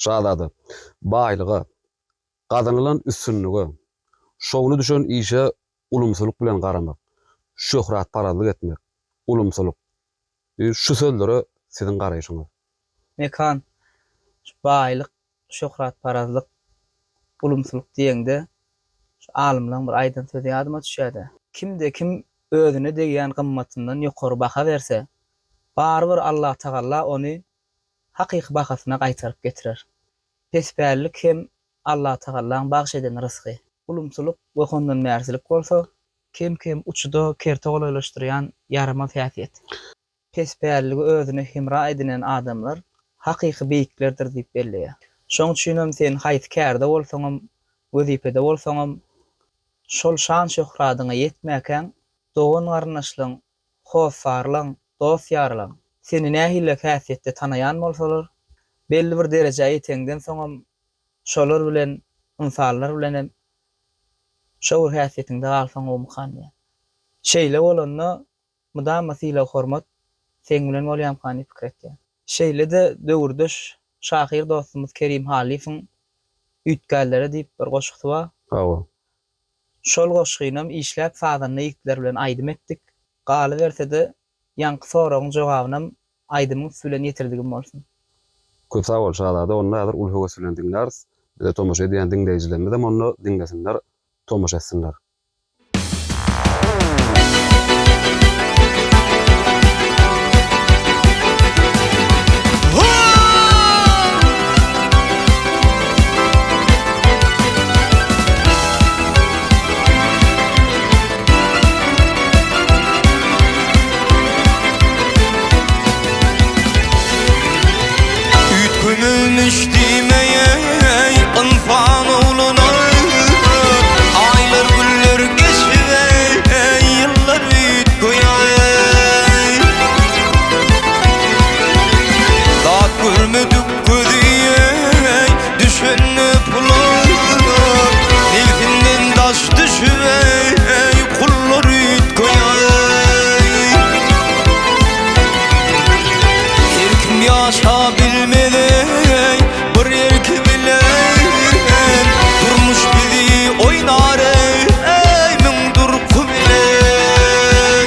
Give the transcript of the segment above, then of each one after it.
Şazada, baýlyga, gazanylan üstünlige, şowuna düşen işe ulumsylyk bilen garamak, şöhratparazlyk etmek, ulumsylyk. Şu sözlere siziň garaýşyňyz? Mekan, şu baýlyk, şöhratparazlyk, ulumsylyk diýeňde, şu alymlaň bir aýdan sözi ýadyma düşýär-de. Kimde-kim özüne degýän gymmatyndan ýokary baha berse, barybir Allatagalla ony hakyky bahasyna gaýtaryp getirer. Pespällik hem Allatagallaň bagş eden rysgy. Ulumsylyk we hondanbärsilik bolsa, kem-kem uçuda kerte golaýlaşdyrýan ýaramaz häsiýet. Pespälligi özüne hemra edinen adamlar hakyky beýiklerdir diýip belleýär. Şoň üçinem sen haýsy kärde bolsaňam, wezipede bolsaňam, şol şan-şöhradyňa ýetmäkäň, dogan-garyndaşlaň, hossarlaň, dost-ýarlaň seni nähili häsiýetde tanaýan bolsalar, belli bir derejä ýeteňden soňam şolar bilen, ynsanlar bilenem şo bir häsiýetiňde galsaň gowumykan diýýän. Şeýle bolanda mydama sylag-hormat seň bilen bolýamykan diýip pikir etýän. Şeýle-de döwürdeş şahyr dostumyz Kerim Halyfowyň Üýtgänlere diýip bir goşgusy bar. Hawa. Şol goşgynam işläp sazanda ýigitler bilen aýdym etdik. Galyberse-de ýaňky soragyň jogabynam aýdymyň üsti bilen ýetirdigim bolsun. Köp sag bol Şazada onda häzir uly höwes bilen diňläris. Bize tomaşa edýän diňleýjilerimizem onda diňlesinler, tomaşa etsinler. Üýtgememiş diýmeýeý ynsan ogluna Aýlar günler geçibeý ýyllar üýtgeýär Zat görmedik gözi düşende pula Nebsinden daş düşübeý kullar üýtgeýär Her kim ýaşa bilmez eý, bir erki bilen Durmuş bizi oýnar eý, müň durky bilen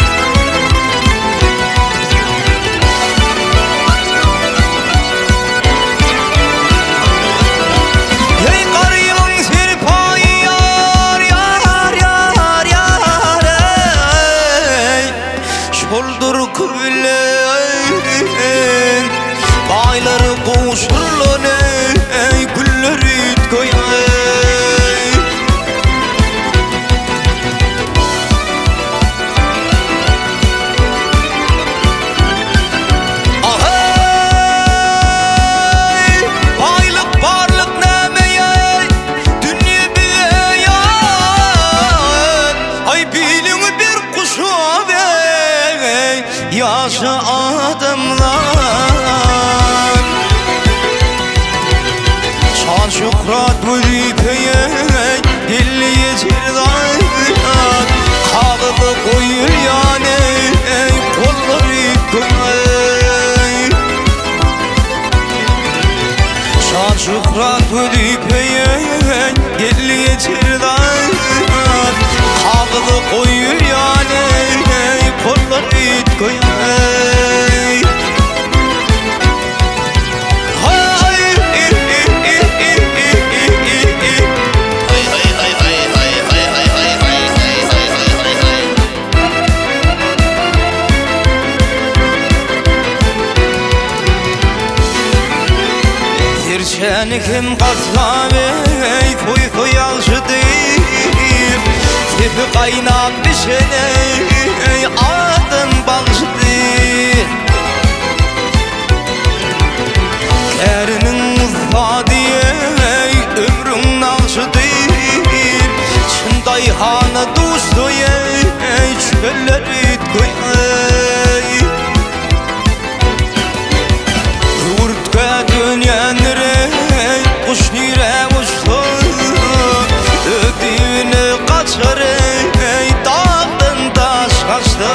Eý garybyň serpaýy ýar, ýar, ýar, ýar eý Şol durky bilen Baýlar gowşurylan eý Güller üýtgeýär Aheý! Baýlyk barlyk nämeýeý Dünýe bize ýat Aý biliňi bir guşa ber Ýaşa adamzat Şan-şöhrat wezipeýe Geldi ýeter zat Kagyza goýulýan eý Gollary göýäý Şan-şöhrat wezipeýe Geldi geçer zat Kagyza goýulýan eý Gollary göýäý Serçäni kim gassap eý, soýsa ýagşy diýip, Sepi gaýnap bişen eý, adam bagşy diýip. Käriniň ussady eý, ömrüň nagşy diýip, Çyn daýhana duşsa eý, çöller üýtgeý. Höwürtgä dönýändir eý, guş nirä uçsa, Öz düýbüne gaçar eý, dagdan daş gaçsa.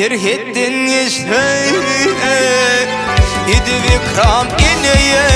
Serhetden geçse, edep-ekram eneýe.